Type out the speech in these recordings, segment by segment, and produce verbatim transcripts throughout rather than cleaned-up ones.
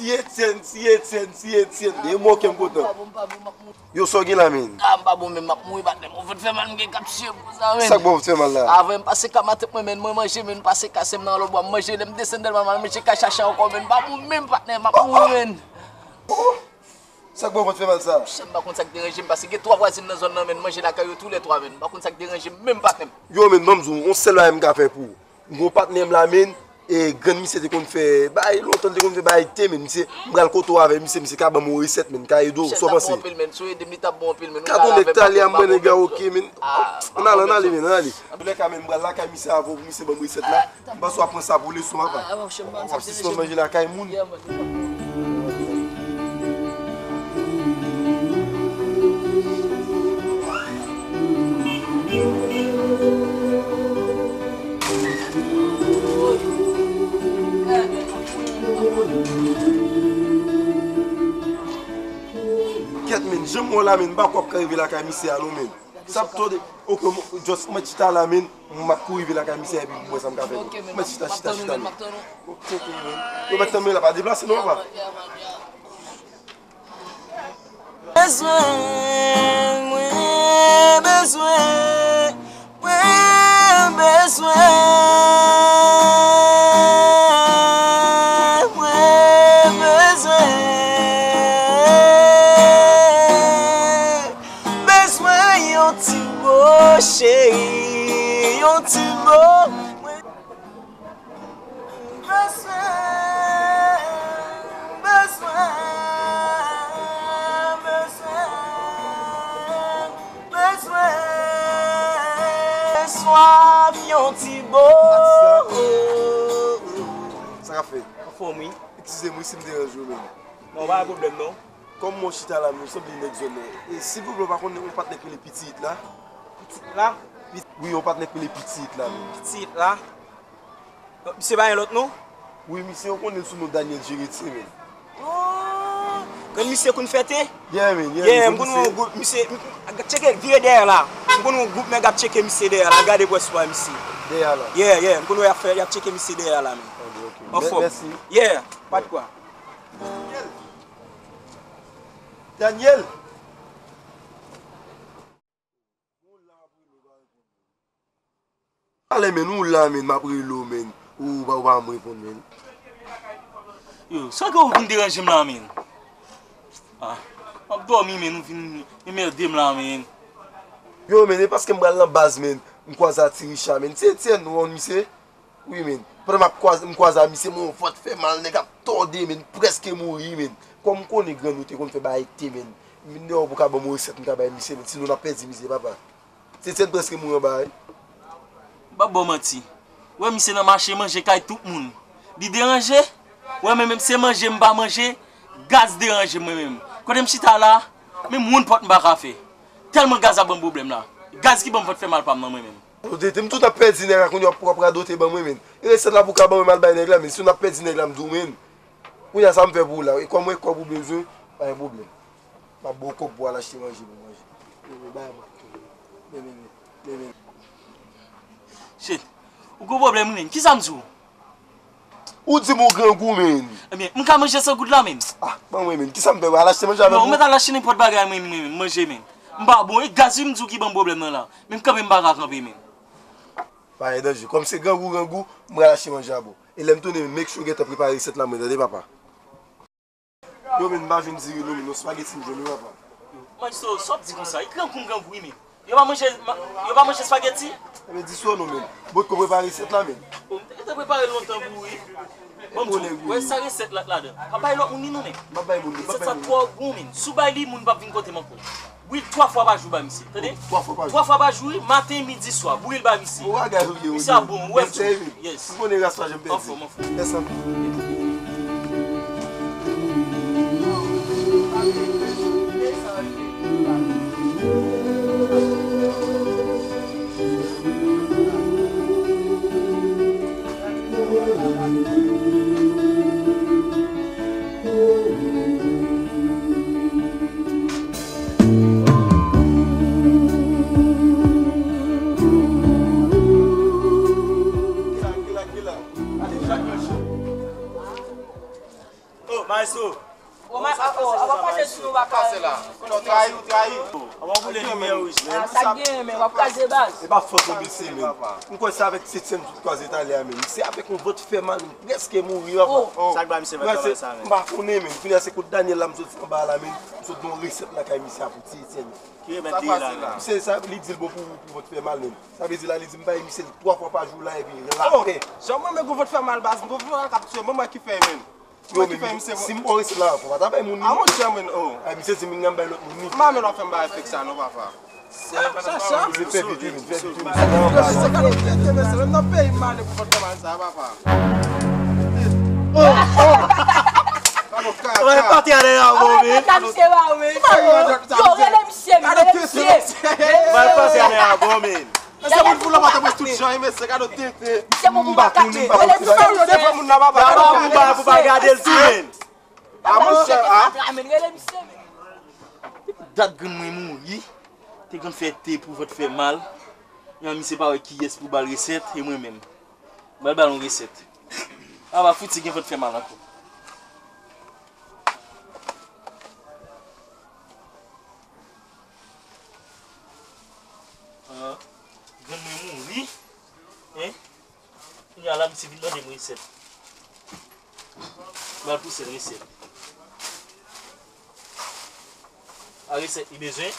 Ti Etyèn, ti Etyèn, ti Etyèn. Demoke m kontan. Yo, sa w gen la, men? Ah, m pa bon menm, m ap mouri, patnè m. Ou fèt fè mal, m gen kat fyèv konsa, men. Sa k bon fèt fè mal la? Avè m pase ka matant mwen, men, mwen manje, men, m pase ka sè m nan lòt bwa, m manje, lè m desann Dèlma, m al manje ka chacha ankò, men, m pa bon menm, patnè, m ap mouri, men. Oh, oh. Sa k bon fèt fè mal sa? Chè, m pa konn sa k deranje m, paske gen twa vwazin nan zòn nan, men, manje lakay yo toulètwa, men, m pa konn sa k deranje m menm, patnè m. Yo, men, ban m di w, yon sèl bagay m ka fè pou ou. M gon patnè m la, men, e, grann misye te konn fè bagay lontan, li te konn fè bagay te, men, misye, m pral kote w avè misye, misye ka ban m yon resèt, men, ka ede w, sa w panse? Chèf, t ap bon anpil, men, si w ede m, li t ap bon anpil, men, ou ka la avè m, patnè m, pa pwoblèm. Ka tou nèg talè a, m wè nèg la, oke, men. An alan, n ale, men, n ale. Antoulèka, men, m pral lakay misye avè w pou misye ban m resèt la. M panse w ap pran sa pou leson, papa. W ap sispann manje lakay moun. Kèt, men, jan m wè w la, men, m pa kwè w ap ka rive lakay misye a non, men. Sa ap twò de, ok, just mèt chita la, men, m ap kouri rive lakay misye a epi m wè sa m ka fè. Mèt chita, chita, chita, men. Ok, ok, men. Yo mèt tann mwen la, pa deplase non, papa. Bezwen, mwen bezwen, mwen bezwen, mwen bezwen, bezwen yon ti mo, cheri, yon ti mo. Bezwen, bezwen, bezwen, bezwen. Swaf yon ti bo. Sa k ap fèt? Anfòm, wi. Eskize m, wi, si m deranje w, men. Non, pa gen pwoblèm, non. Kòm mwen chita la, men, m sanble nèg zòn nan. E, silvouplè, w pa konn yon patnè k rele Pitit la? Pitit la? Wi, yon patnè k rele Pitit la, men. Pitit la? Misye pa gen lòt non? Wi, misye, ou konnen l sou non Daniel Jeretien, men. Oh! Grann misye konn fète? Yeah, men, yeah, yeah, m konn yon gwoup, misye, m, m, tcheke, vire dèyè la. M konn yon gwoup nèg ap tcheke misye dèyè la, gade pwès pa misye. Dèyè la? Yeah, yeah, m konn wè y ap fè, y ap tcheke misye dèyè la, men. Ok, ok. Anfòm. Mèsi. Yeah, pa de kwa. Daniel! Daniel! Talè, men, ou la, men, m ap rele w, men. Ou pa, ou pa janm reponn, men. Yo, sa ke ou vin deranje m la, men? Ah, m ap dòmi, men, ou vin enmède m la, men. Yo, men, e paske m pral nan baz, men. M kwaze a Ti Richa, men. Se Etienne, ou konn misye? Wi, men. Pandan m ap kwaze, m kwaze a misye, men, yon vant fè mal, nèg ap tòde, men, prèske mouri, men. Kòm m konnen grann ou te konn fè bagay te, men. Men, non, ou ka ban m yon resèt, m ka bay misye, men. Sinon, n ap pèdi misye, papa. Ti Etienne prèske mouri anba a, wi. M p ap ba w manti. Ou wè misye nan mache manje kay tout moun. Li deranje? Ou wè mwen menm se manje m pa manje, gaz deranje mwen menm. Kote m chita la, menm woun pòt m pa ka fè. Tèlman gaz ap ban m pwoblèm la. Gaz ki ban m vant fè mal pa m nan mwen menm. Ou te, te m tout ap pèdi nèg la, kounye a w ap, w ap radote ban mwen, men. E resèt la pou w ka ban mwen m al bay nèg la, men. Si w n ap pèdi nèg la, m di w, men. Kounye a sa m fè pou ou la. E kòm ou e kòb ou bezwen, pa gen pwoblèm. M ap ba w kòb pou w al achte manje pou manje. Men, men, bay mwen. Men, men, men. Men, men. Shit. Ou gon pwoblèm, wi, men. Kisa m di w? Ou di m ou grangou, men. Ebyen, m ka manje san goud la, men. Ah, ban mwen, men. Kisa m fè? Al achte manje avèk ou? Non, ou mèt al achte nenpòt bagay, men, men, men, manje, men. M pa bon, e gaz wi m di w ki ban m pwoblèm nan la. Men m kanpe m pa ka kanpe, men. Pa gen danje. Kòm se grangou, grangou, m pral achte manje avè w. E lè m tounen, make sure w gentan prepare resèt la, mwen, tande, papa. Yo, men, m pa jwenn diri non, men, non, spaghetti m jwenn wi, papa. Manch so, sa w ap di konsa? Li grangou m grangou wi, men. Yo pa manje, ma-, yo pa manje spaghetti? Ebyen, di so non, men. Botko prepare resèt la, men. O, m te gentan prepare l lontan pou ou wi. Bon, m di w, wè sa resèt la ladan. Pa bay lòt moun li non, men. M pa bay moun li, m pa bay moun li. Resèt sa twò gou, men. Si w bay li, moun p ap vin kote m ankò. Bwil twa fwa pa jou ba misye, tande? Twa fwa pa jou. Twa fwa pa jou, wi, maten, midi, swa. Bwil ba misye. Misye ap bon, ou wè m di w. Yes. Ou konnen ras pa janm pèdi. Anfòm, anfòm. Mèsi anpil. Sa gen, men w ap kraze baz. E pa fòt mwen, misye, men. M kwè se avèk setyèm sou twa etale a, men. Se avèk yon vant fè mal, men. Prèske mouri, papa. Sa k ba misye vant fè mal sa, men? M pa konnen, men. Kounye a, se kot Daniel la, m sot anba la, men. M sot gen yon resèt lakay misye a pou ti Etienne. Ki remèd li ye la, men? Misye, sa, li di l bon pou, pou vant fè mal, men. Sa vle di la, li di m bay misye l twa fwa pa jou la, epi lapè. Jan mwen, men, gon vant fè mal, baz. M gon vant fè mal k ap tiye m, mwen ki fè, men. Yo, men, si m pran resèt la ankò, pa ta bay moun li. A, monchè, men, oh. Ay, misye di m, m bay lòt moun li. M pa menm ap fè m bagay fèk sa, non, papa. Sa, sa. Fè vit, wi, fè vit, wi. Yo, se kado tete, mesye, menm nan peyi m ale pou fè mal sa, papa. Oh, oh. Kado kaka. Mwen pati ale la, bon, men. Kado misye ba, men. Yo, rele misye, men, rele misye. Mwen pati ale la, bon, men. Mesye, moun fout la pa tanpre tout jan, mesye, gade tenten. Misye bon pou makak, men. Rele misye, men. Devan moun nan, papa, gade tenten. Pou pa gade l tou, men. A, monchè, a. Dat grann mwen mouri, te konn fè te pou vant fè mal. Yon misye pa wè kiyès pou ba l resèt, e mwen menm. Ba l, ba l yon resèt. A, pa fouti gen vant fè mal ankò. Ah, grann mwen mouri. Hein? Kounye a la, misye vin mande m resèt. M al pouse l resèt. A, resèt li bezwen.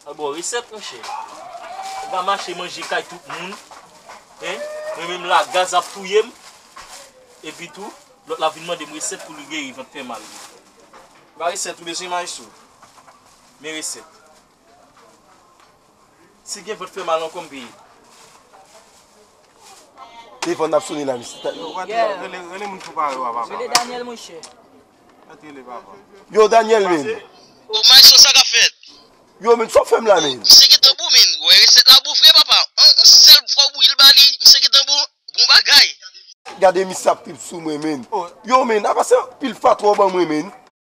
Al ba w resèt, monchè. Ou pa mache manje kay tout moun. Hein? Mwen menm la, gaz ap touye m. Epi tou, lòt la vin mande m resèt pou li geri vant fè mal li. Ba resèt ou bezwen, maestro. Men resèt. Si gen vant fè mal ankò, m peye. Telefòn ap sone la, mesye. Yo, rele, rele moun pou pare w a, papa. Rele Daniel, monchè. Rele, papa. Yo, Daniel, men. O, maestro, sa k ap fèt? Yo, men, sa w fè m la, men? Misye gentan bon, men. Ou wè resèt la bon vre, papa. On, on sèl fwa w bouyi l ba li, misye gentan bon. Bon bagay. Gade misye ap trip sou mwen, men. Yo, men, apa se anpil fatwa w ban mwen, men.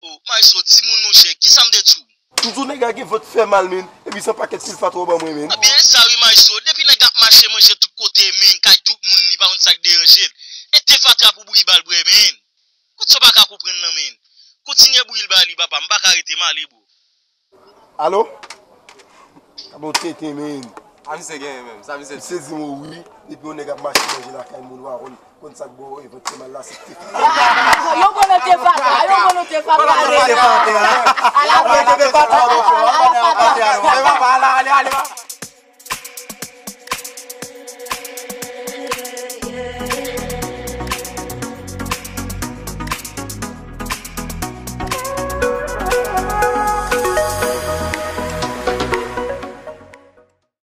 O, maestro, timoun, monchè, kisa m te di w? M di w nèg la gen vant fè mal, men. Epi se yon pakèt pil fatwa w ban mwen, men. A byen sa wi, maestro. Depi nèg ap mache manje tout kote, men, kay tout moun, li pa konn sa k deranje l. E te fatra pou bouyi ba l bwè, men. Kot sa w pa ka konprann nan, men? Kontinye bouyi l ba li, papa. M pa ka rete, m ale, bro. Alo? Gade yon tenten, men. A, misye genyen menm. Sa misye di? Misye di m wi, depi yon nèg ap mache manje lakay moun, w a konn, konn sa k bo, evantyèlman la, se te fatra. Yo konn te fatra, yo konn te fatra. Te fatra. Ala fatra. Te fatra, monchè. Ala fatra. Ala, ale, ale, ale.